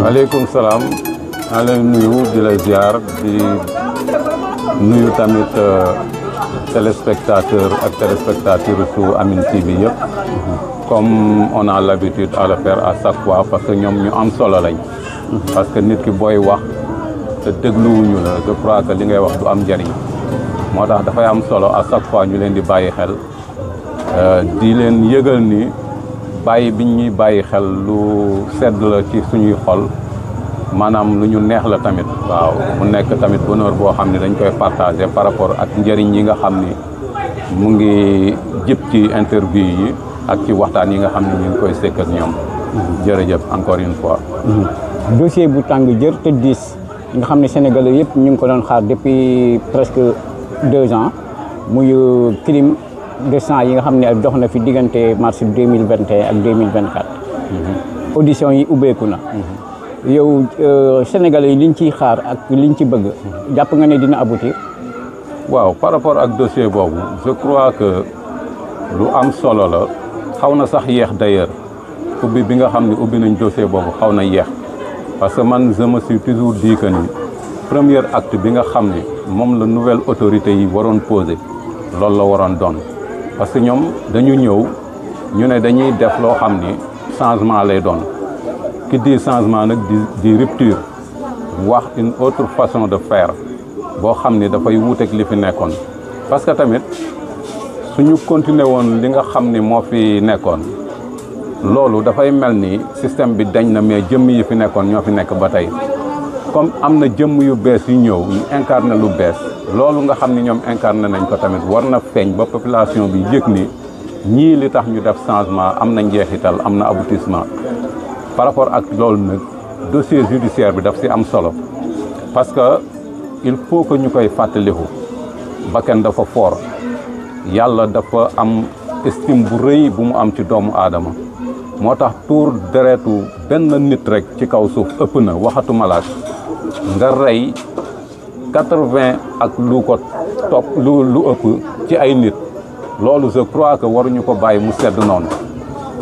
waaleykum salaam. maa lay nuyu di la ziar di nuyu tamit téléspectateur ak téléspectatrices su Amine TV yëpp. comme on a l'habitude à le faire à chaque fois parce que ñoom ñu am solo lañ. parce que nit ki booy wax te dégluwuñu la je crois que li ngay wax du am njëriñ. moo tax dafay am solo à chaque fois ñu leen di bàyyi xel di leen yëgal ni bàyyi biñ ñuy bàyyi xel lu sedd la ci suñuy xol maanaam lu ñu neex la tamit. waaw mu nekk tamit bonheur boo xam ne dañ koy partager par rapport ak njëriñ yi nga xam ni mu ngi jëp ci interview yi ak ci waxtaan yi nga xam ne ñu ngi koy sekk ak ñoom. jërëjëf encore une fois. dossier bu tàng jër te diis nga xam ne Sénégalais yëpp ñu ngi ko doon xaar depuis presque 2 ans muy crime de sang yi nga xam ne dox na fi diggante mars 2021 ak 2024. audition yi ubbeeku na. yow Sénégalais yi liñ ciy xaar ak liñ ci bëgg jàpp nga ne dina aboutir. waaw par rapport ak dossier boobu je crois que lu am solo la xaw na sax yéex d'ailleurs ubbi bi nga xam ne ubbi nañ dossier boobu xaw na yéex parce que man je me suis toujours dit que ni premier acte bi nga xam ni moom la nouvelle autorité yi waroon poser loolu la waroon doon parce que ñoom dañu ñëw ñu ne dañuy def loo xam ni changement lay doon ki di changement nag di rupture wax une autre façon de faire boo xam ni dafay wuuteeg li fi nekkoon parce que tamit suñu continuer woon li nga xam ni moo fi nekkoon loolu dafay mel ni système bi dañ na mais jëmm yi fi nekkoon ñoo fi nekk ba tey comme am na jëmm yu bees yu ñëw ñu incarné lu bees loolu nga xam ni ñoom incarné nañ ko tamit war na feeñ ba population bi yëg ni ñii li tax ñu def changement am na njeexital am na aboutissement par rapport ak loolu nag dossier judiciaire bi daf si am solo parce que il faut que ñu koy fàttaliku bakkan dafa fort yàlla dafa am estime bu rëy bu mu am ci doomu aadama moo tax tuur deretu benn nit rek ci kaw suuf ëpp na waxatuma laaj nga rey 80 ak lu ko topp lu ëpp ci ay nit loolu je crois que waruñu ko bàyyi mu sedd noonu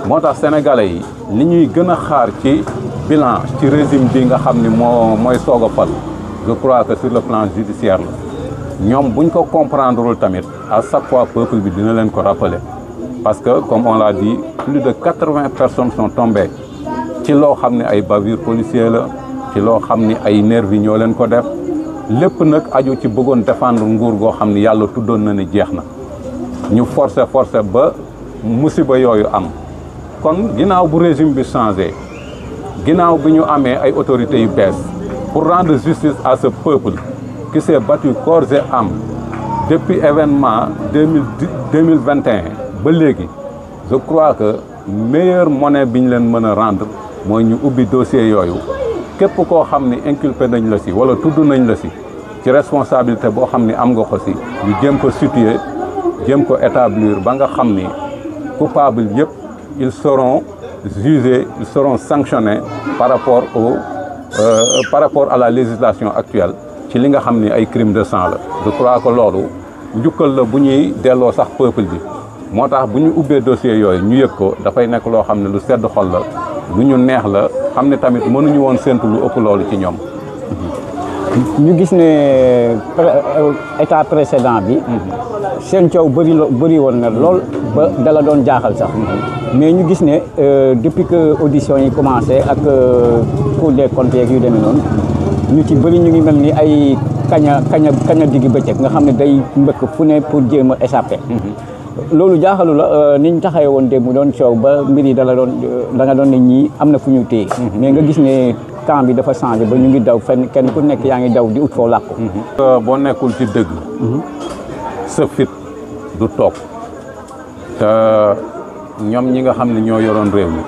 moo tax sénégalais yi li ñuy gën a xaar ci bilan ci régime bi nga xam ni mooy soog a fal je crois que sur le plan judiciaire la ñoom buñ ko comprendrewul tamit à chaque fois peuple bi dina leen ko rappeler parce que comme on l'a dit plus de 80 personnes sont tombées ci loo xam ne ay bavure policier la ci loo xam ni ay nervi ñoo leen ko def lépp nag aju ci bëggoon défendre nguur goo xam ni yàlla tuddoon na ni jeex na ñu forcé ba musiba yooyu am kon ginnaaw bu régime bi changé ginnaaw bi ñu amee ay autorités yu bees pour rendre justice à ce peuple qui s'est battu corps et âme depuis événement 2021 ba léegi je crois que meilleure monnaie bi ñu leen mën a rendre mooy ñu ubbi dossier yooyu képp koo xam ni inculpé nañ la si wala tudd nañ la si ci responsabilité boo xam ni am nga ko si ñu jéem ko situer jéem ko établir ba nga xam ni coupable yëpp ils seront jugés ils seront sanctionnés par rapport à la législation actuelle ci li nga xam ni ay crimes de sang la je crois que loolu njukkal la bu ñuy delloo sax peuple bi moo tax bu ñu ubbee dossier yooyu ñu yëg ko dafay nekk loo xam ne lu sedd xol la lu ñu neex la xam ne tamit mënuñu woon séntu lu ëpp loolu ci ñoom. ñu gis ne état précédent bi seen coow bëri woon na lool ba dala doon jaaxal sax mais ñu gis ne depuis que audition yi commencé ak Cour des comptes yeeg yu demee noonu ñu ci bëri ñu ngi mel ni ay kaña diggi bëccëg nga xam ne day mbëkk fu ne pour jéem a échapper. loolu jaaxalu la ni ñu taxawee woon démb doon coow ba mbir yi da nga doon ne ñii am na fu ñu téye mais nga gis ne temps bi dafa changé ba ñu ngi daw fenn kenn ku nekk yaa ngi daw di ut foo làqu. boo nekkul ci dëgg sa fit du toog te ñoom ñi nga xam ne ñoo yoroon réew mi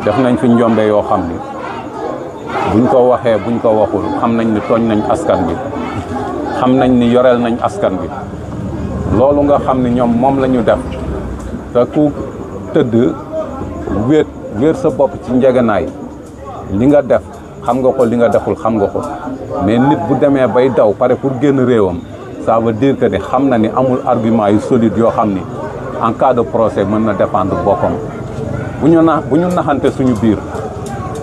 def nañ fi njombe yoo xam ni buñ ko waxee buñ ko waxul xam nañ ni tooñ nañ askan bi xam nañ ni yoreel nañ askan bi loolu nga xam ni ñoom moom la ñu def te ku tëdd wéer sa bopp ci njegenaay li nga def xam nga ko li nga deful xam nga ko mais nit bu demee bay daw pare pour génn réewam ça veut dire que ni xam na ni amul argument yu solide yoo xam ni en cas de procès mën na défendre boppam bu ñu naxante suñu biir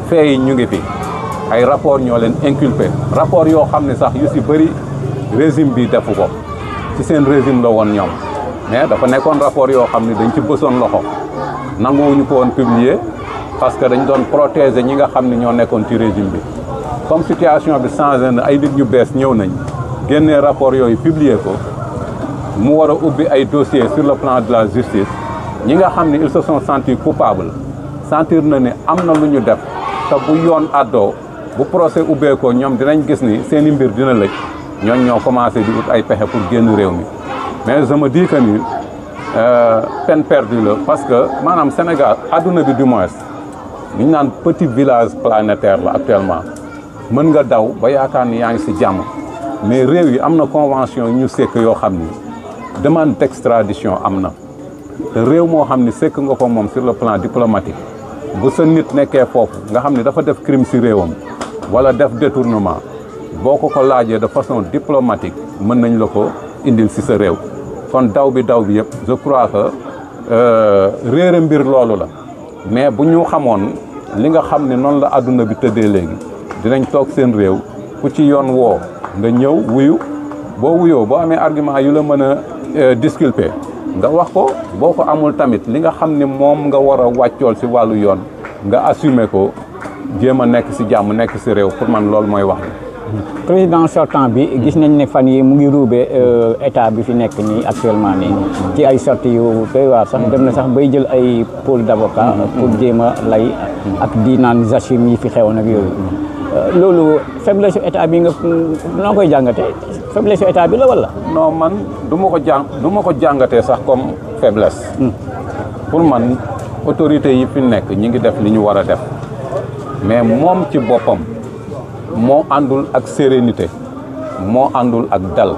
fee yi ñu ngi fi ay rapport ñoo leen inculpé rapport yoo xam ne sax yu si bëri régime bi defu ko ci seen régime la woon ñoom mais dafa nekkoon rapport yoo xam ne dañ ci bësoon loxo nanguwuñu ko woon publier parce que dañ doon protéger ñi nga xam ne ñoo nekkoon ci régime bi comme situation bi changé na ay nit ñu bees ñëw nañ génnee rapport yooyu publier ko mu war a ubbi ay dossiers sur le plan de la justice ñi nga xam ne ils se sont sentis coupables sentir na ne am na lu ñu def te bu yoon àddoo bu procès ubbeekoo ñoom dinañ gis ni seen i mbir dina lëj ñooñ ñoo commencé di ut ay pexe pour génn réew mi mais je me dis que ni peine perdue la parce que maanaam Sénégal adduna bi du moins ñu naan petit village planétaire la actuellement mën nga daw ba yaakaar ni yaa ngi si jàmm mais réew yi am na convention yu ñu sekk yoo xam ni demande d'extradition am na te réew moo xam ni sekk nga ko moom sur le plan diplomatique bu sa nit nekkee foofu nga xam ni dafa def crime si réewam wala def détournement boo ko laajee de façon diplomatique mën nañ la ko indil si sa réew kon daw bi yëpp je crois que réere mbir loolu la mais bu ñu xamoon li nga xam ne noonu la adduna bi tëddee léegi dinañ toog seen réew ku ci yoon woo nga ñëw wuyu boo wuyoo boo amee argument yu la mën a disculper nga wax ko boo ko amul tamit li nga xam ne moom nga war a wàccool si wàllu yoon nga assumer ko jéem a nekk si jàmm nekk si réew pour man loolu mooy wax bi président sortant bi gis nañ ne fan yi mu ngi ruube état bi fi nekk nii actuellement nii ci ay sorties yu doy waar sax dem na sax bay jël ay pôle d'avocat pour jéem a lay ak di naan Jachim yi fi xewoon ak yooyu loolu faiblesse su état bi nga noo koy jàngatee faiblesse su état bi la wala. non man du ma ko jàngatee sax comme faiblesse. pour man autorités yi fi nekk ñi ngi def li ñu war a def mais moom ci boppam moo àndul ak sérénité moo àndul ak dal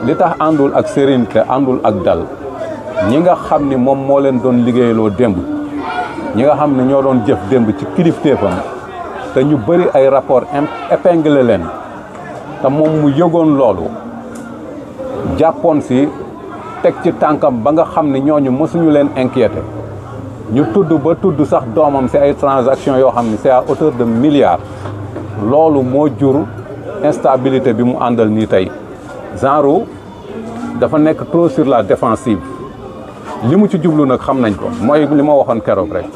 li tax àndul ak sérénité àndul ak dal ñi nga xam ni moom moo leen doon liggéeyaloo démb ñi nga xam ne ñoo doon jëf démb ci kilifteefam te ñu bëri ay rapport épinglé leen te moom mu yëgoon loolu jàppoon si teg ci tànkam ba nga xam ne ñooñu mësuñu leen inquiété ñu tudd ba tudd sax doomam si ay transactions yoo xam ne c'est à hauteur de milliards loolu moo jur instabilité bi mu àndal nii tey genre dafa nekk trop sur la défensive li mu ci jublu nag xam nañ ko mooy li ma waxoon keroog rek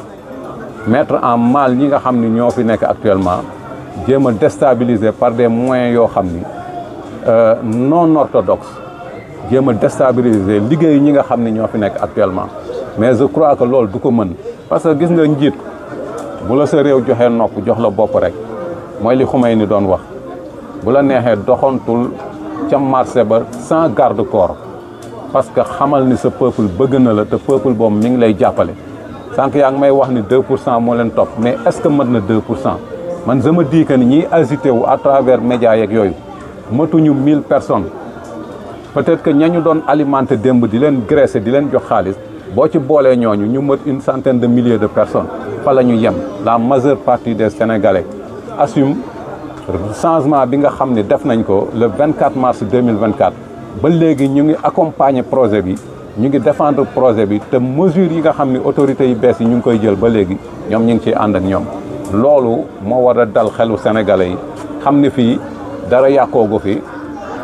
mettre en mal ñi nga xam ni ñoo fi nekk actuellement jéem a déstabiliser par des moyens yoo xam ni non orthodoxes jéem a déstabiliser liggéey ñi nga xam ni ñoo fi nekk actuellement mais je crois que loolu du ko mën parce que gis nga njiit bu la sa réew joxee nopp jox la bopp rek mooy li Khomeini doon wax bu la neexee doxantul ca marché ba sans garde corps parce que xamal ni sa peuple bëgg na la te peuple boobu mi ngi lay jàppale sànq yaa ngi may wax ni 2% moo leen topp mais est-ce que mën na 2% man je me dis que ni ñiy agité wu à travers médias yeeg yooyu matuñu 1000 personnes peut-être que ñañu doon alimenté démb di leen graisser di leen jox xaalis boo ci boolee ñooñu ñu mët une centaine de milliers de personnes fa la ñu yem la majeure partie des Sénégalais assume changement bi nga xam ne def nañ ko le 24 mars 2024 ba léegi ñu ngi accompagner projet bi ñu ngi défendre projet bi te mesures yi nga xam ne autorités yi bees yi ñu ngi koy jël ba léegi ñoom ñu ngi ciy ànd ak ñoom loolu moo war a dal xelu sénégalais yi xam ne fii dara yàqoogu fi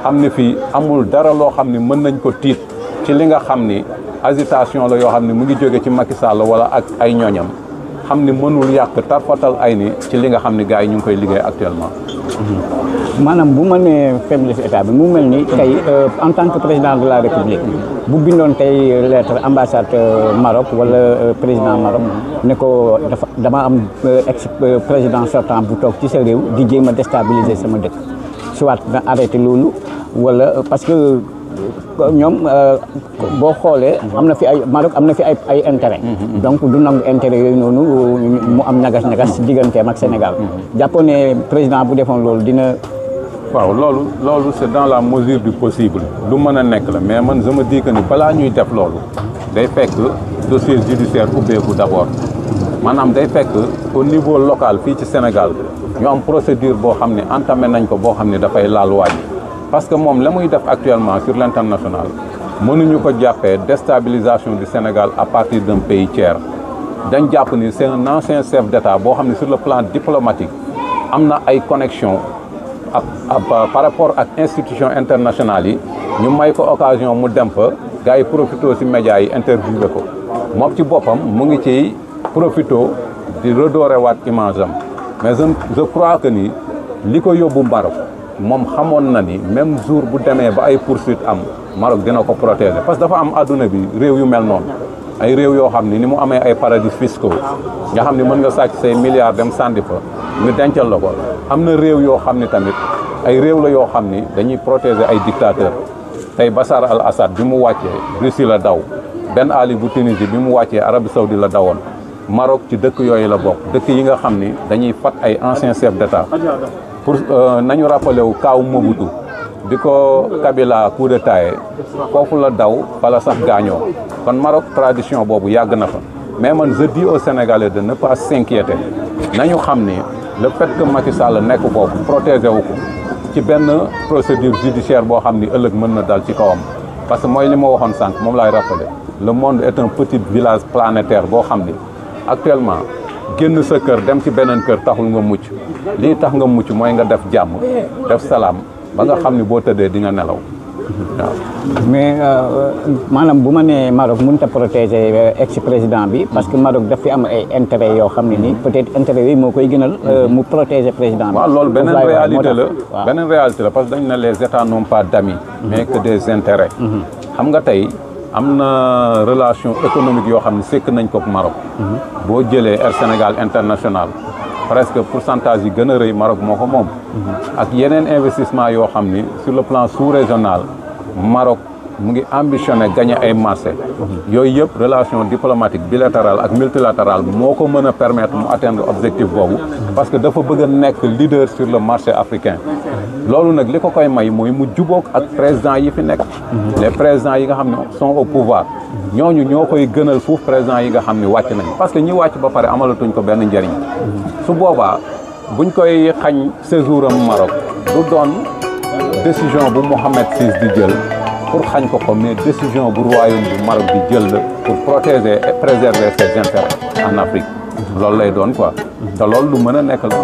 xam ne fii amul dara loo xam ne mën nañ ko tiit ci li nga xam ni agitation la yoo xam ne mu ngi jóge ci Macky Sall wala ak ay ñooñam xam ni mënul yàq tarfatal ay ni ci li nga xam ne gars yi ñu ngi koy liggéey actuellement. maanaam bu ma nee faiblesse état bi mu mel ni tey en tant que président de la république bu bindoon tey lettre ambassade Maroc wala président Maroc ne ko dama am ex président sortant bu toog ci sa réew di jéem a déstabiliser sama dëkk soit na arrêté loolu wala parce que ñoom boo xoolee am na fi ay Maroc am na fi ay intérêt donc du nangu intérêt yooyu noonu mu am ñagas-ñagas digganteem ak Sénégal jàppoon ne président bu defoon loolu dina waaw loolu c'est dans la mesure du possible lu mën a nekk la mais man je me dis que ni balaa ñuy def loolu day fekk dossier judiciaire ubbeeku d'abord maanaam day fekk au niveau local fii ci Sénégal ñu am procédure boo xam ne entamé nañ ko boo xam ne dafay laal waaj parce que moom la muy def actuellement sur l'international mënuñu ko jàppee déstabilisation du Sénégal à partir d'un pays tiers dañ jàpp ni c'est un ancien chef d'État boo xam ne sur le plan diplomatique am na ay connexion par rapport ak institution internationale yi ñu may ko occasion mu dem fa gars yi profité ci médias yi interviewé ko moom ci boppam mu ngi ciy profité di redorer waat image am mais je crois que ni li ko yóbbu Maroc moom xamoon na ni même jour bu demee ba ay poursuite am Maroc dina ko protéger parce que dafa am adduna bi réew yu mel noonu ay réew yoo xam ni mu amee ay paradis fiscaux nga xam ni mën nga sàcc say milliards dem sànni fa ñu dencal la ko am na réew yoo xam ni tamit ay réew la yoo xam ni dañuy protéger ay dictateurs tey Bachar al-Assad bi mu wàccee Russie la daw Ben Ali bu Tunisie bi mu wàccee Arabie Saoudite la dawoon Maroc ci dëkk yooyu la bokk dëkk yi nga xam ni dañuy fat ay anciens chefs d'État pour nañu rappelé wu kaaw Mobutu bi ko Kabila coup d'état foofu la daw fala sax gaañoo kon Maroc tradition boobu yàgg na fa mais man je dis aux Sénégalais de ne pas s'inquiéter nañu xam ni le fait que Macky Sall nekk foofu protégé wu ko ci benn procédure judiciaire boo xam ni ëllëg mën na dal ci kawam parce que mooy li ma waxoon sànq moom laay rappelé le monde est un petit village planétaire boo xam ni actuellement génn sa kër dem ci beneen kër taxul nga mucc lii tax nga mucc mooy nga def jàmm def salaam ba nga xam ni boo tëddee di nga nelaw waaw. mais maanaam bu ma nee Maroc mënut a protéger ex président bi parce que Maroc daf fi am ay intérêt yoo xam ne nii peut-être intérêt yooyu moo koy gënal mu protéger président bi. waaw loolu beneen réalité la beneen réalité la parce que dañu ne les états n'ont pas d'amis mais que des intérêts. xam nga tey am na relation économique yoo xam ne sekk nañ ko ak Maroc. boo jëlee Air Sénégal International presque pourcentage yi gën a rëy Maroc moo ko moom. ak yeneen investissement yoo xam ni sur le plan sous-régional Maroc mu ngi ambitionné gagner ay marché yooyu yëpp relation diplomatique bilatérale ak multilatérale moo ko mën a permettre mu atteindre objectif boobu parce que dafa bëgg a nekk leader sur le marché africain loolu nag li ko koy may mooy mu jubóog ak président yi fi nekk les présidents yi nga xam ne sont au pouvoir ñooñu ñoo koy gënal fuuf président yi nga xam ne wàcc nañ parce que ñi wàcc ba pare amalatuñ ko benn njëriñ su boobaa buñ koy xañ séjour am Maroc du doon décision bu Mohamed VI di jël pour xañ ko mais décision bu royaume du Maroc di jël la pour protéger et préserver ses intérêts en Afrique loolu lay doon quoi te loolu lu mën a nekk la